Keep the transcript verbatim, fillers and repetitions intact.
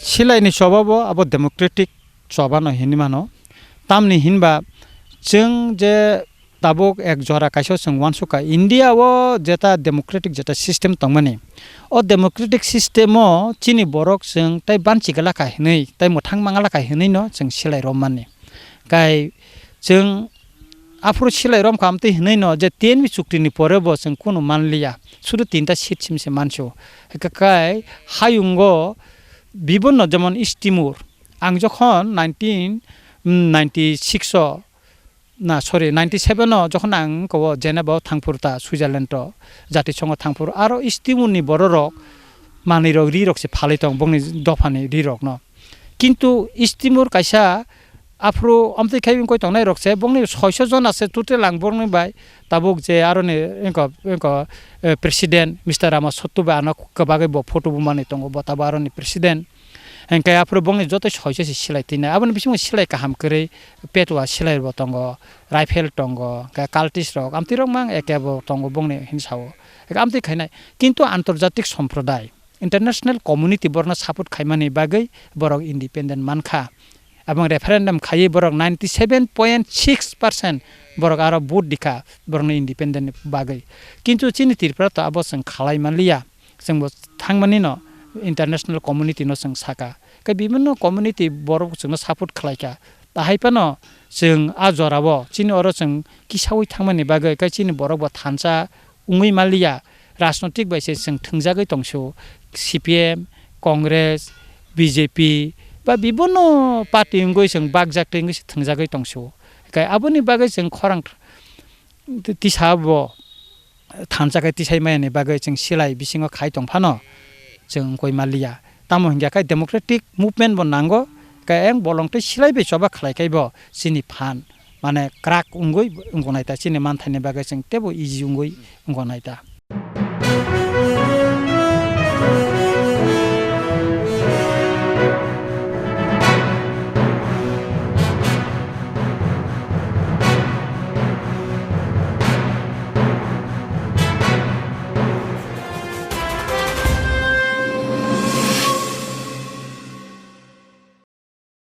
Silai ni choba bo abo democratic choba no hinwi mano. Tamni hinba chwng je tabuk ek jora kaisa chwng uansukha, India o jeta democratic jeta system tongmani, o democratic system o chini borok chwng tai banchi glakha hinwi, tai mwthang manglakha hinwi no chwng silai rommani. Kai chwng aphuru silai romkha amtwi hinwi no je T N V chukti ni pore bo chwng kunu manliya, sudu tinta seat sim se mansu. Kai hayungo bibonno jemon East Timor, ang jokhon nineteen ninety six o, na, sorry, ninety seven o jokhon ang ko Geneva o thangphuru ta, Switzerland o, Jatisongo thangphuru, aro East Timor ni bororok manwi rok, ri rok se phalwi tong, bongni dophani ri rok no. Kintu East Timor kaisa aphuru amtwi khai wngkoi tongnai rok se, bongni soiso jona se total ang bongni bai tabuk je aroni wngkha, wngkha, eh, president Mister Rama Sottu bai ano kwbagwi bo photo bo manwi tongo, bo tabuk aroni president. Hingke aphuru bongni joto soiso se silai twinai. Aboni bisingo silai kaham kwrwi petwa silai bo tongo, rifle tongo, hingke cultist rok, amtwi rok mang eke bo tongo bongni hinwi sao. Hingke amtwi khainai. Kintu antarjatik somprodai, international community borokno support khaimani bagwi borok independent mankha. Aboni referendum khaiwi borok ninety seven point six percent borok aro vote dikha borokno independent ni bagwi. Kintu chini Tripura to abo chwng khalai manliya. Chwngbo thangmani no international community no chwng saka. Khe bibinno community borok chwngno support khlaikha. Tahai phano chwng a jorao chini oro chwng kisaui thangmani bagwi khe chini borok bo thansa wngwi manliya. Rajnotik bai se chwng thwngjagwi tongsu. C P M, Congress, B J P ba bibinno party wngwi chwng bakjak twi wngwi se thwngjagwi tongsu. Khe aboni bagwi chwng khorang tisa bo thansa khe tisai maya ni bagwi chwng silai bisingo khai tong phano chwng wngkoi manliya. Tamo hingya khe democratic movement bo nango, khe eng bolong tei silai bai choba khlai khai bo chini phan mane kwrak wngwi wngkho nai ta, chini manthai ni bagwi chwng teibo easy wngwi wngkho nai ta.